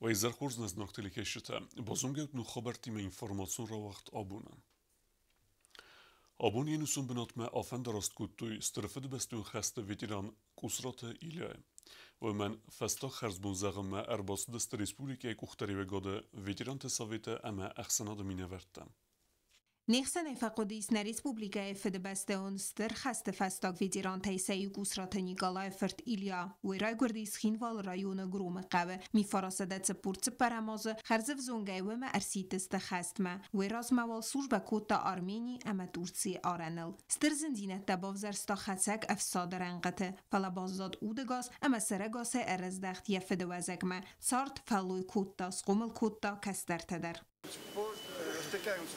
Уӕ изӕр хорз, нӕ зынаргъ телекӕсджытӕ. Базонгӕут ног хабӕрттимӕ информацион рауагъд абоны. Абон йе нусон бынатмӕ афӕндараст кодтой Стыр Фыдыбӕстон хӕсты ветеран Къусраты Ильяйы. Уымӕн фӕстаг хӕрзбон зӕгъынмӕ ӕрбацыдысты республикӕйы къухдариуӕгады, ветеранты советы ӕмӕ ӕхсӕнады минӕвӕрттӕ. Не хсӕнӕй фӕхъуыдис нӕ республикӕйы Фыдыбӕстӕйон Стыр хӕсты фӕстаг ветерантӕй сӕ иу Къусраты Николайы фырт Илья. Уый райгуырдис Цхинвалы районы Громы хъӕуы. 1944 азы хӕрзӕвзонгӕй уымӕ ӕрсидтысты хӕстмӕ. Уый размӕ уал службӕ кодта Армени ӕмӕ Турцийы арӕныл. Стыр зындзинӕдтӕ бавзӕрста хӕцӕг ӕфсады рӕнхъыты, фӕлӕ баззад удӕгас ӕмӕ сӕрӕгасӕй ӕрӕздӕхт йӕ фыдыуӕзӕгмӕ. Цард, фӕллой кодта, схъомыл кодта кӕстӕртӕ дӕр.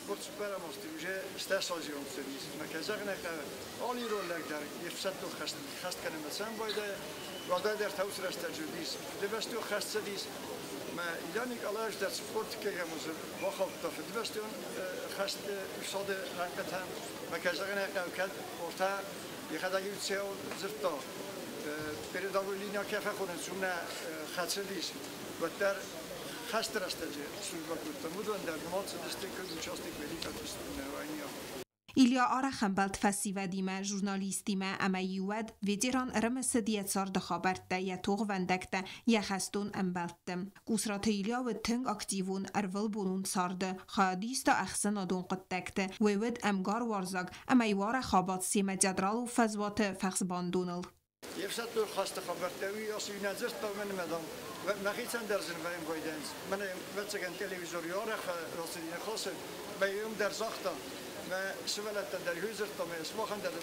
44 азты уже стӕсазион цыдис. Мӕ кӕй зӕгъын ӕй хъӕуы, алы ирон лӕг дӕр йе фсӕддон хӕст, хӕст кӕнынмӕ цӕм байдайы, уӕлдайдӕр та уыцы рӕстӕджы уыдис Фыдыбӕстон хӕст цыдис. Мӕ Илья Николаевич дӕр 40 азы бахаудта Фыдыбӕстон хӕсты ӕфсады рӕнхъытӕм. Мӕ кӕй зӕгъын ӕй хъӕуы, кӕд ортӕ йӕхӕдӕг иу цӕуыл дзырдта, передовой линия кӕй фӕхонынц, уым нӕ хӕцыдис, уӕддӕр хӕсты рӕстӕджы службӕ кодтам, уыдон дӕр нымад цыдысты куыд участник Великой Отечественной войны. Илья арӕх ӕмбӕлд фӕсивӕдимӕ, журналисттимӕ ӕмӕ-иу уӕд ветеран ӕрымысыд йӕ царды хабӕрттӕ, йӕ тохвӕндӕгтӕ, йӕ хӕстон ӕмбӕлтты. Къусраты Илья уыд тынг активон ӕрвылбонон царды, хайад иста ӕхсӕнадон хъуыддӕгты. Уый уыд ӕмгаруарзаг ӕмӕ-иу арӕх абадт семӕ театралон фӕзуаты фӕхсбандоныл. Йе фсӕддон хӕсты хабӕрттӕ уый ацы нӕ дзырдта, уымӕн ӕмӕ, дам, мӕхицӕн дӕр зын вӕййын байдайынц. Мӕнӕ, ӕвӕццӕгӕн, телевизоры арӕх рацыди ныхасы, мӕ уым дӕр загъта, мӕ сывӕллӕттӕн дӕр уый дзырдта, мӕ сымахӕн дӕр,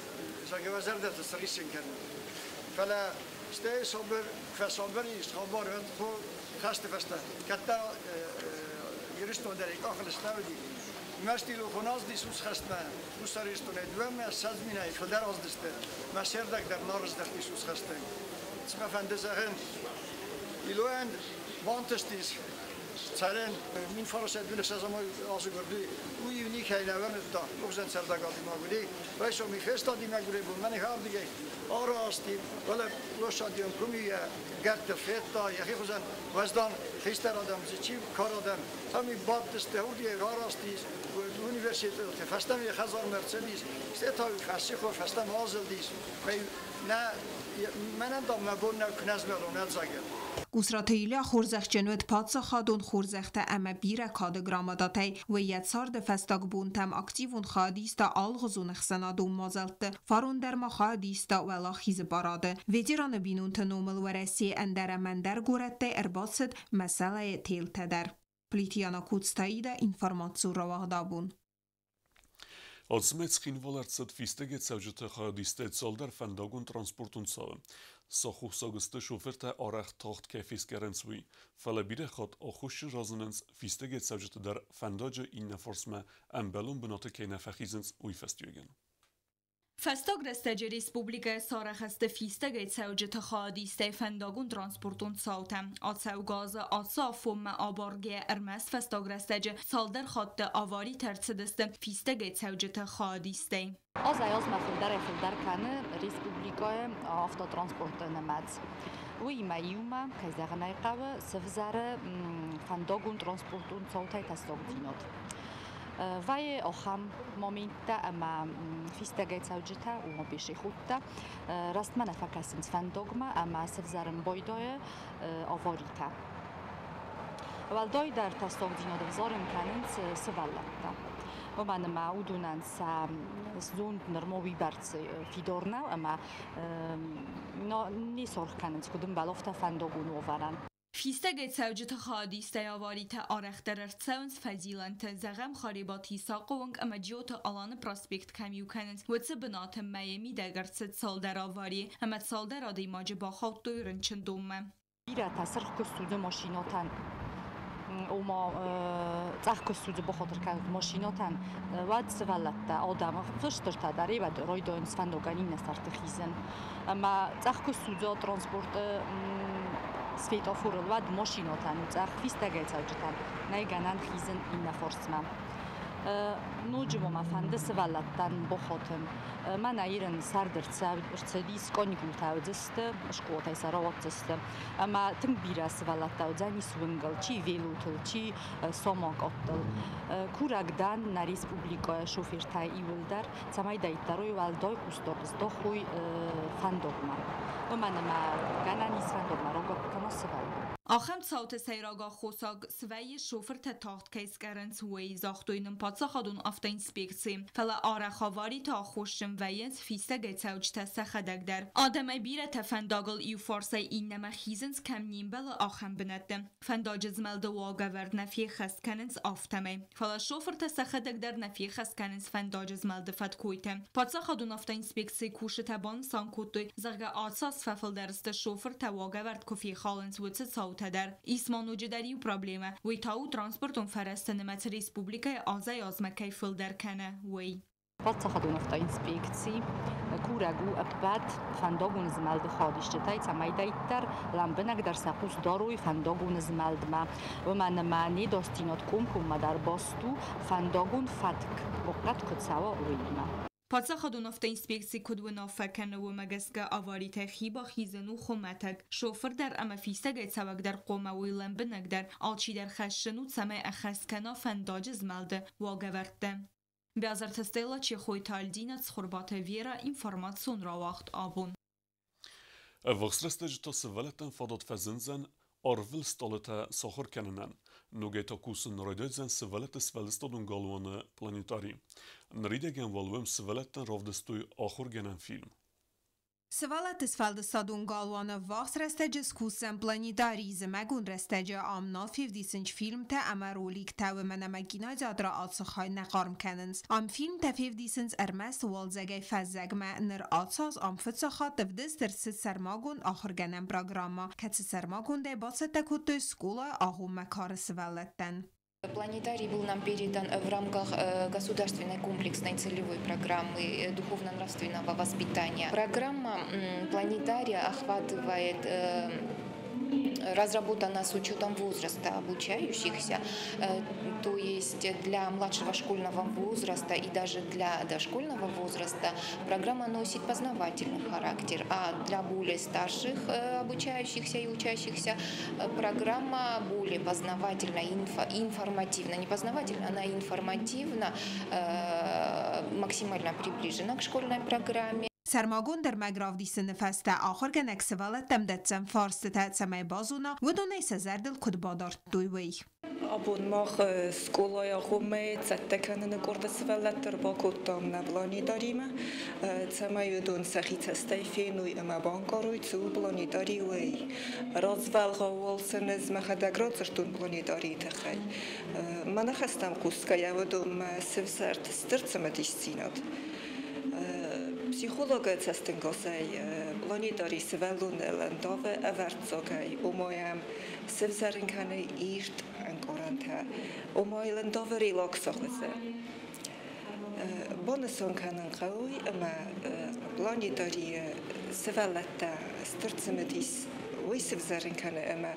зӕгъгӕ, уӕ зӕрдӕты цы риссын кӕны. Фӕлӕ стӕй сабыр, фӕсабыр ис хабар, уӕд хӕсты фӕстӕ, кӕддӕр Ирыстон дӕр йӕ къахыл слӕууыди. Мӕстилыл хуын аздис ус хӕстмӕ, Хуссар Ирыстонӕй дыууӕ 20 минӕй фылдӕр аздысты, мӕ се рдӕг дӕр нал рыздӕхтис ус хӕстӕй. Цы мӕ фӕнды зӕгъын, Илойӕн бантыстис цӕрын 1920 азы гуырди, уый иу никӕй нӕ уырныдта, уыгъзӕн цӕрдӕг адӕймаг уыди. Райсом фестади мӕгуыры бон, мӕнӕ ардыгӕй арасти, фӕлӕ площадьон куы йӕ гӕрттӕ федта, йӕхи хуызӕн уӕздан хистӕр адӕм дзы чи кар адӕм, ами бадтысты, уырдыгӕй рарастис, университеты фӕстӕмӕ йӕ хӕдзармӕ ӕрцыдис, стӕй та фӕссихор фӕстӕмӕ азылдис. Нӕ, мӕнӕн дам мӕ бон нӕу куы нӕ змӕлон ӕдзӕгӕн. Къусраты Илья хорзӕхджын уыд паддзахадон хорзӕхтӕ ӕмӕ бирӕ кады грамотатӕй. Уый йӕ царды фӕстаг бонтӕм активон хайад иста алыгъуызон ӕхсӕнадон мадзӕлтты. Фарон дӕр ма хайад иста Уӕлахизы парады. Ветераны бинонты номыл Уӕрӕсейы ӕндӕр ӕмӕ ӕндӕр горӕттӕй ӕрбацыд мӕсӕлӕйы телтӕ дӕр. Плитиана Куцтаида, информацион рауагъд абон. Ацымӕ Цхинвалы ӕрцыд фистӕгӕй цӕуджыты хайадистӕй цалдӕр фӕндагон транспортон цауы. Сӕ аххосаг сты шофыртӕ арӕх тагъд кӕй фескъӕрынц, уый. Фӕлӕ бирӕ хатт аххосджын разынынц фистӕгӕй цӕуджыты дӕр фӕндаджы иннӕ фарсмӕ ӕмбӕлон бынаты кӕй нӕ фӕхизынц, уый фӕстиуӕгӕн. Фӕстаг рӕстӕджы республикӕйы сарӕхӕсты фистӕгӕй цӕуджыты хайадистӕй фӕндагон транспортон цаутӕ. Ацӕугӕ азы ацы афонмӕ абаргӕйӕ ӕрмӕст фӕстаг рӕстӕджы цалдӕр хатты аваритӕ ӕрцыдысты фистӕгӕй цӕуджыты хайадистӕй. Азӕй-азмӕ фылдӕрӕй-фылдӕр кӕны республикӕйы автотранспорты нымӕц. Уыимӕ иумӕ, кӕй зӕгъын ӕй хъӕуы, сӕвзӕры фӕндагон транспортон цаутӕй тӕссагдзинад. Вӕййы ахӕм моменттӕ ӕмӕ фистӕгӕй цӕуджытӕ, ома пешеходтӕ, рӕстмӕ нӕ фӕкӕсынц фӕндагмӕ ӕмӕ сӕвзӕрын байдайы аваритӕ. Уӕлдайдӕр тӕссагдзинад ӕвзарын кӕнынц сывӕллӕттӕ. Уымӕн ӕмӕ уыдонӕн сӕ зонд нырма уыйбӕрц фидар нӕу ӕмӕ не саргъ кӕнынц, куыд ӕмбӕлы, афтӕ фӕндагон уавӕрӕн. Фистӕгӕй цӕуджыты хайадистӕй аваритӕ арӕхдӕр ӕрцӕуынц фӕзилӕнты, зӕгъӕм, Харебаты Исахъы уынг ӕмӕ Джиоты Аланы проспект кӕм иу кӕнынц, уыцы бынаты мӕйы мидӕг ӕрцыд цалдӕр аварийы ӕмӕ цалдӕр адӕймаджы бахаудтой рынчындонмӕ. Бирӕтӕ сырх куы ссудзы машинӕтӕн, ома цъӕх куы ссудзы бахатыр кӕнут машинӕтӕн, уӕд сывӕллӕттӕ, адӕмы фыстыртӕ дӕр ивӕд райдайынц фӕндагӕн иннӕ сӕрты хизын. Ӕмӕ цъӕх куы ссудза транспорты светофорыл, уӕд машинӕтӕн у цъӕх, фистӕгӕй цӕуджытӕн нӕй гӕнӕн хизын иннӕ фарсмӕ. Ноджы ма мӕ фӕнды сывӕллӕттӕн бахатын. Мӕнӕ ирын сӕрд ӕрцыдис, каникултӕ уыдзысты, скъолатӕй сӕ рауадздзысты. Ӕмӕ тынг бирӕ сывӕллӕттӕ уыдзӕнис уынгыл, чи велотыл, чи самокаттыл. Курӕг дӕн нӕ республикӕйы шофыртӕй иуылдӕр, цӕмӕй дӕйддӕр уӕлдай хъусдард здахой фӕндагмӕ. Уымӕн ӕмӕ гӕнӕн ис фӕндагмӕ рагӕпп кӕна сывӕллон. Ахӕм цауты сӕйраг аххосаг свӕййы шофыртӕ тагъд кӕй скъӕрынц, уый, загътой нын паддзахадон автоинспекцийы. Фӕлӕ арӕх авариты аххосджын вӕййынц фистӕгӕй цӕуджытӕ сӕхӕдӕг дӕр. Адӕмӕй бирӕтӕ фӕндагыл иу фарсӕй иннӕмӕ хизынц, кӕм не мбӕлы, ахӕм бынӕтты. Фӕндаджы змӕлды уагӕвӕрд нӕ феххӕст кӕнынц афтӕмӕй. Фӕлӕ шофыртӕ сӕхӕдӕг дӕр нӕ феххӕст кӕнынц фӕндаджы змӕлды фӕткойтӕ. Паддзахадон автоинспекцийы кусджытӕ банысан кодтой, зӕгъгӕ, ацы аз фӕфылдӕр сты шофыртӕ уагӕвӕрд куы фехалынц, уыцы цаутӕ дӕр. Ис ма ноджыдӕр иу проблемӕ, уый та у транспортон фӕрӕзты нымӕц республикӕйы азӕй-азмӕ кӕй фылдӕр кӕны, уый. Паддзахадон автоинспекци курӕг у ӕппӕт фӕндагон змӕлды хайадисджытӕй, цӕмӕй дӕйддӕр лӕмбынӕгдӕр сӕ хъус дарой фӕндагон змӕлдмӕ. Уымӕн ӕмӕ не дасдзинад комкоммӕ дӕр баст у фӕндагон фӕтк хъахъхъӕд куыд цӕуа, уыимӕ. Паддзахадон автоинспекци куыд уынаффӕ кӕны, уымӕ гӕсгӕ аваритӕй хи бахизын у хуымӕтӕг. Шофыр дӕр ӕмӕ фистӕгӕй цӕуӕг дӕр хъуамӕ уой лӕмбынӕгдӕр, алчидӕр хӕсджын у, цӕмӕй ӕххӕст кӕна фӕндаджы змӕлды уагӕвӕрдтӕ. Бязарты Стелла, Чехойты Альдина, Цхуырбаты Вера, информацион рауагъд «Абон». Ӕввахс рӕстӕджы та сывӕллӕттӕн фадат фӕзындзӕн арвыл стъалытӕ сахуыр кӕнынӕн. Ногӕй та кусын райдайдзӕн сывӕллӕтты сфӕлдыстадон галуаны планетари. Ныридӕгӕн уал уӕм сывӕллӕттӕн равдыстой ахуыргӕнӕн фильм. Сывӕллӕтты сфӕлдыстадон галуаны ӕввахс рӕстӕджы скусдзӕн планетарий, зымӕгон рӕстӕджы ам нал февдисынц фильмтӕ ӕмӕ роликтӕ, уымӕн ӕмӕ кинотеатры ацы хай нӕ хъарм кӕнынц. Ам фильмтӕ февдисынц ӕрмӕст уалдзӕгӕй фӕззӕгмӕ. Ныр ацы аз ам фыццаг хатт ӕвдыст ӕрцыд сӕрмагонд ахуыргӕнӕн программӕ, кӕцы сӕрмагондӕй бацӕттӕ кодтой скъолайы агъоммӕ кары сывӕллӕттӕн. Планетарий был нам передан в рамках государственной комплексной целевой программы духовно-нравственного воспитания. Программа планетария охватывает, разработана с учетом возраста обучающихся, то есть для младшего школьного возраста и даже для дошкольного возраста программа носит познавательный характер, а для более старших обучающихся и учащихся программа более познавательна, информативна, не познавательна, она информативна, максимально приближена к школьной программе. Сӕрмагонд ӕрмӕг равдисыны фӕстӕ ахуыргӕнӕг сывӕллӕттӕм дӕтдзӕн фарстытӕ, цӕмӕй базона, уыдонӕй сӕ зӕрдыл куыд бадардтой, уый. Абон мах скъолайы агъоммӕ цӕттӕ кӕныны къорды сывӕллӕтты ӕрбакодтам нӕ планетаримӕ, цӕмӕй уыдон сӕхи цӕстӕй феной ӕмӕ банкъарой, цы у планетарий, уый. Развӕлгъау уал сын ӕз мӕхӕдӕг радзырдтон планетарийы тыххӕй. Мӕ ныхӕстӕм хъусгӕйӕ уыдонмӕ сӕвзӕрд стыр цымыдисдзинад. Психологы цӕстӕнгасӕй планетарий сывӕллоны ӕндавы ӕвӕрццагӕй, ома йӕм сӕвзӕрын кӕны ирд ӕнкъарӕнтӕ, ома йыл ӕндавы релаксы хуызы. Банысан кӕнын хъӕуы, ӕмӕ планетарийы сывӕллӕттӕ стыр цымыдис уый сӕвзӕрын кӕны, ӕмӕ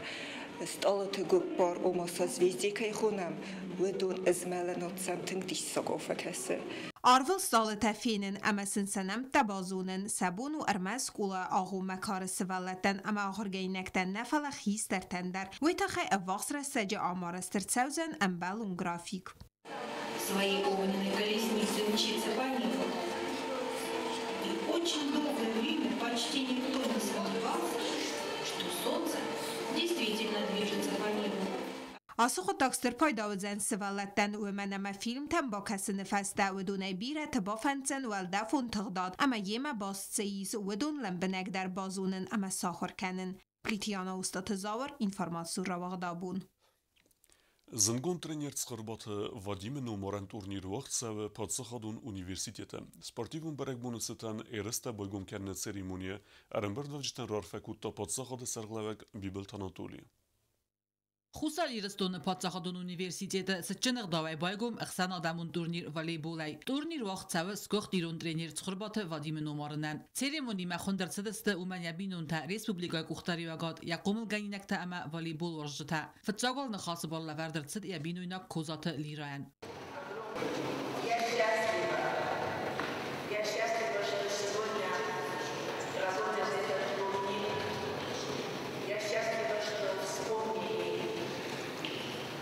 стъалыты гуппар, ома созвездие кӕй хонӕм, уыдон ызмӕлынад сӕм тынг диссагау фӕкӕсы. Арвыл стъалытӕ фенын ӕмӕ сын сӕ нӕмттӕ базонын сӕ бон у ӕрмӕст скъолайы агъоммӕ кары сывӕллӕттӕн ӕмӕ ахуыргӕнинӕгтӕн нӕ, фӕлӕ хистӕртӕн дӕр. Уый тыххӕй ӕввахс рӕстӕджы ам арӕзт ӕрцӕудзӕн ӕмбӕлон график. Своей огненной колеснице мчится по небу. И очень долгое время почти никто не сомневался, что солнце действительно движется по небу. Ацы хъуыддаг стыр пайда уыдзӕн сывӕллӕттӕн, уымӕн ӕмӕ фильмтӕм бакӕсыны фӕстӕ уыдонӕй бирӕты бафӕнддзӕн уӕлдӕфон тыгъдад ӕмӕ йемӕ баст цы ис, уыдон лӕмбынӕгдӕр базонын ӕмӕ сахуыр кӕнын. Плитиана Устаты Зауыр, информацион рауагъд «Абон». Зындгонд тренер Цхуырбаты Вадимы номарӕн турнир уагъд цӕуы паддзахадон университеты. Спортивон бӕрӕгбоны цытӕн ерыстӕ байгом кӕныны церемонийы ӕрӕмбырдуӕвджытӕн раарфӕ кодта паддзахады сӕргълӕууӕг Бибылты Анатоли. Хуссар Ирыстоны паддзахадон университеты цытджын ӕгъдауӕй байгом ӕхсӕнадӕмон турнир волейболӕй. Турнир уагъд цӕуы сгуыхт ирон тренер Цхуырбаты Вадимы номарынӕн. Церемонимӕ хуынд ӕрцыдысты уымӕн йӕ бинонтӕ, республикӕйы къухдариуӕгад, йӕ хъомылгӕнинӕгтӕ ӕмӕ волейболуарзджытӕ. Фыццаг уал ныхасы бар лӕвӕрд ӕрцыд йӕ бинойнаг Козаты Лирайӕн. Я счастлива. Я счастлива, что сегодня работает этот турнир. Я счастлива, что вспомнили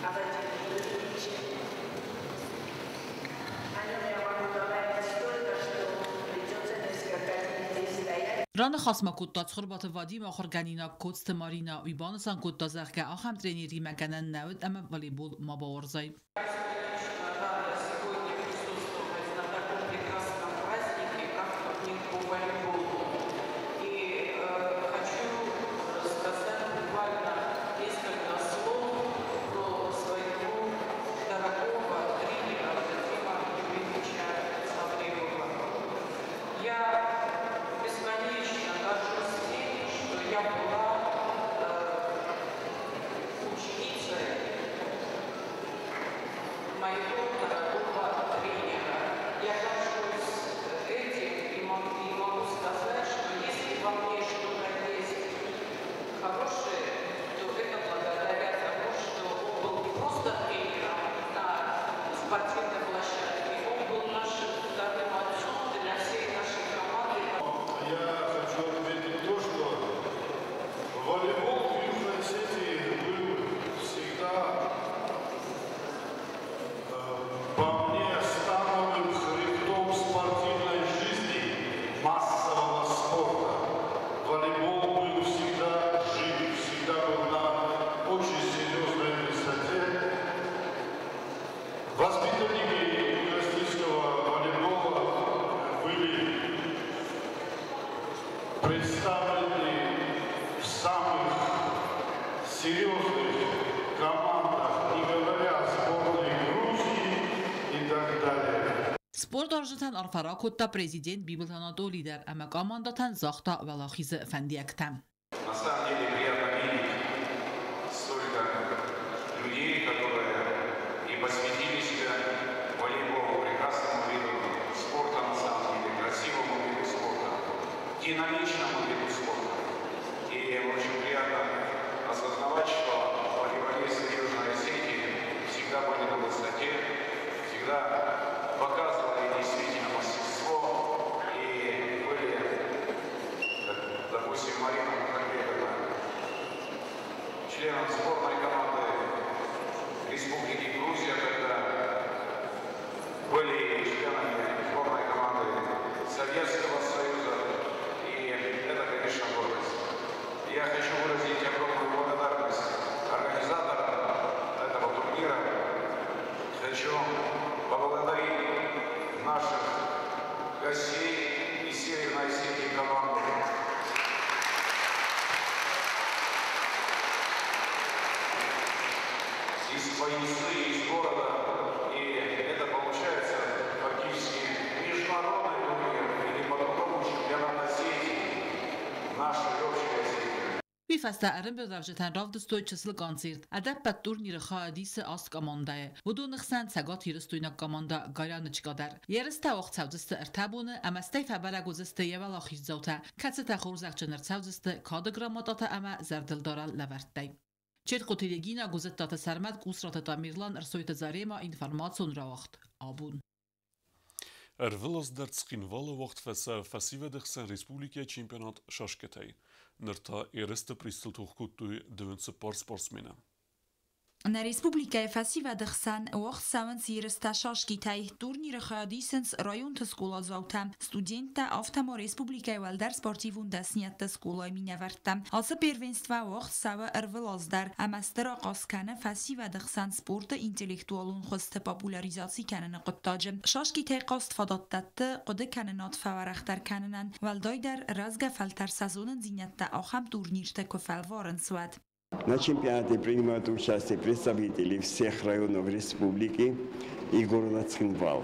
о Вадиме Юрьевиче. О нем я могу говорить столько, что придется несколько дней здесь стоять. Раныхас ма кодта Цхуырбаты Вадим ахуыргӕнинаг Коцты Марина, уый банысан кодта, зӕгъгӕ, ахӕм тренеримӕ гӕнӕн нӕ уыд ӕмӕ волейбол ма бауарзай. Сегодня присутствовать на таком прекрасном празднике, как турнир по волейболу. И хочу сказать буквально несколько слов про своего дорогого тренера Вадима Юрьевича Цаврилова. Я бесконечно горжусь тем, что я была ученицей моего дорогого тренера. Я горжусь этим и могу сказать, что если во мне что-то есть хорошее, то это благодаря тому, что он был не просто тренером на спортивной площадке, он был нашим вторым отцом для всей нашей команды. Я хочу отметить то, что волейбол в Южной Осетии был всегда, по мне, становым хребтом спортивной жизни массового спорта. Волейбол был всегда жив, всегда был на очень серьезной высоте. Воспитанники юго-осетинского волейбола были представлены в самых серьезных командах, не говоря о сборной Грузии и так далее. Спортуарзджытӕн арфӕ ракодта президент Бибылты Анатоли дӕр ӕмӕ командӕтӕн загъта уӕлахизы фӕндиӕгтӕ. На самом деле приятно видеть столько людей, которые и посвятили себя волейболу, прекрасному виду спорта, на самом деле, красивому виду спорта, динамичному виду спорта. И очень приятно осознавать, что волейболисты Южной Осетии всегда были на высоте, всегда показывали действительно мастерство и были, как, допустим, Марина Мухамбетова, членом сборной команды Республики Грузия, когда были членами сборной команды Советского Союза. И это, конечно, гордость. Я хочу выразить огромную благодарность организаторам этого турнира. Хочу поблагодарить наших гостей из Северной Осетии команду. Из Поясы, из города. И это получается фактически международный турнир или по-другому чемпионат Осетии, нашей общей Осетии. Уый фӕстӕ ӕрӕмбырдуӕвджытӕн равдыстой чысыл концерт. Ӕдӕппӕт турниры хайад исы аст командӕйы. Уыдоны хсӕн цӕгатирыстойнаг командӕ Горяночка дӕр. Ерыстӕ уагъд цӕудзысты ӕртӕ боны ӕмӕ стӕй фӕбӕрӕг уыдзысты йӕ уӕлахиздзаутӕ, кӕцытӕ хорзӕхджын ӕрцӕудзысты кады грамотатӕ ӕмӕ зӕрдылдарӕн лӕвӕрттӕй. Четхъуты Регина, Гуызыттаты Сӕрмӕт, Къусраты Тамерлан, Ӕрсойты Зарема, информацион рауагъд. Абон. Ӕрвылаз дӕр Цхинвалы уагъд фӕцӕуы фӕсивӕды хсӕн республикӕйы чемпионат шашкӕтӕй. Ныр та ерысты призтыл тох кодтой 24 спортсмены. Нӕ республикӕйы фӕсивӕды хсӕн уагъд цӕуынц ерыстӕ шашкитӕй. Турниры хайад исынц районты скъоладзаутӕ, студенттӕ, афтӕ ма республикӕйы уӕлдӕр спортивон дӕсныйӕдты скъолайы минӕвӕрттӕ. Ацы первенство уагъд цӕуы ӕрвылаз дӕр ӕмӕ стыр ахъаз кӕны фӕсивӕды хсӕн спорты интеллектуалон хуызты популяризаци кӕныны хъуыддаджы. Шашкитӕй хъазт фадат дӕтты хъуыды кӕнынад фӕуӕрӕхдӕр кӕнынӕн, уӕлдайдӕр рӕзгӕ фӕлтӕр сӕ зонындзинӕдтӕ ахӕм турнирты куы фӕлварынц, уӕд. На чемпионате принимают участие представители всех районов республики и города Цхинвал.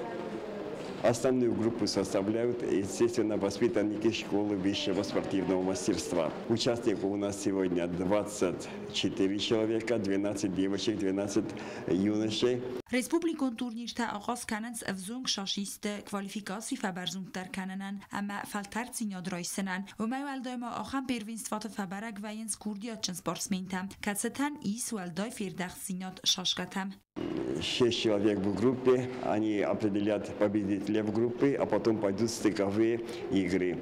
Основную группу составляют, естественно, воспитанники школы высшего спортивного мастерства. Участников у нас сегодня 24 человека, 12 девочек, 12 юношей. Республикон турниртӕ ахъаз кӕнынц ӕвзонг шашистты квалификаци фӕбӕрзонддӕр кӕнынӕн ӕмӕ фӕлтӕрддзинад райсынӕн. Уымӕй уӕлдай ма ахӕм первенствоты фӕбӕрӕг вӕййынц курдиатджын спортсментӕ, кӕцытӕн ис уӕлдай фердӕхтдзинад шашкӕтӕм. 6 человек в группе, они определят победителя в группе, а потом пойдут стыковые игры.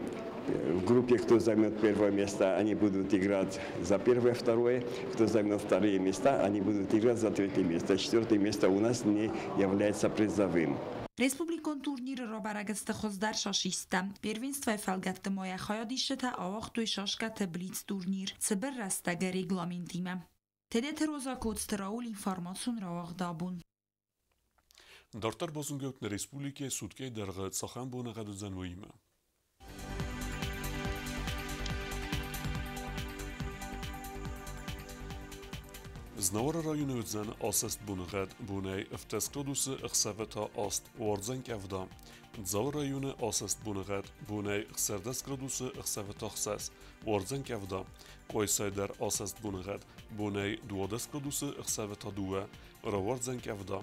В группе, кто займет первое место, они будут играть за первое, второе. Кто займет вторые места, они будут играть за третье место. Четвертое место у нас не является призовым. Республикон турниры рабӕрӕг сты хуыздӕр шашисттӕ. Первенствойы фӕлгӕтты ма йӕ хайадисджытӕ ауагътой шашкӕты блиц-турнир цыбыр рӕстӕгы регламентимӕ. Тедеты Роза, Коцты Рауль, информацион рауагъд Абон. Дарддӕр базонгӕ ут нӕ республикӕйы суткӕйы дӕргъы цахӕм боныгъӕд уыдзӕн, уыимӕ. Знауыры районы уыдзӕн асӕст боныгъӕд, бонӕй 17 градусы, ӕхсӕвы та 8, уардзӕн къӕвда. Дзауы районы асӕст боныгъӕд, бонӕй 16 градусы, ӕхсӕвы та 6, уардзӕн къӕвда. Къуайсайы дӕр асӕст боныгъӕд, бонӕй 12 градусы, ӕхсӕвы та 2, рауардзӕн къӕвда.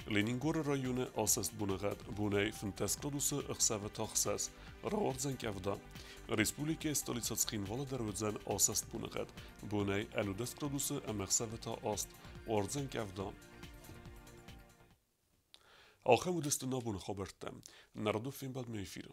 Ленингоры районы асӕст боныгъӕд, бонӕй 15 градусы, ӕхсӕвы та 6, рауардзӕн къӕвда. Республикӕйы столицӕ Цхинвалы дӕр уыдзӕн асӕст боныгъӕд, бонӕй 11 градусы ӕмӕ ӕхсӕвы та 8, уардзӕн къӕвда. Ахӕм уыдысты нӕ абоны хабӕрттӕ. Нӕ радон фембӕлдмӕ эфиры.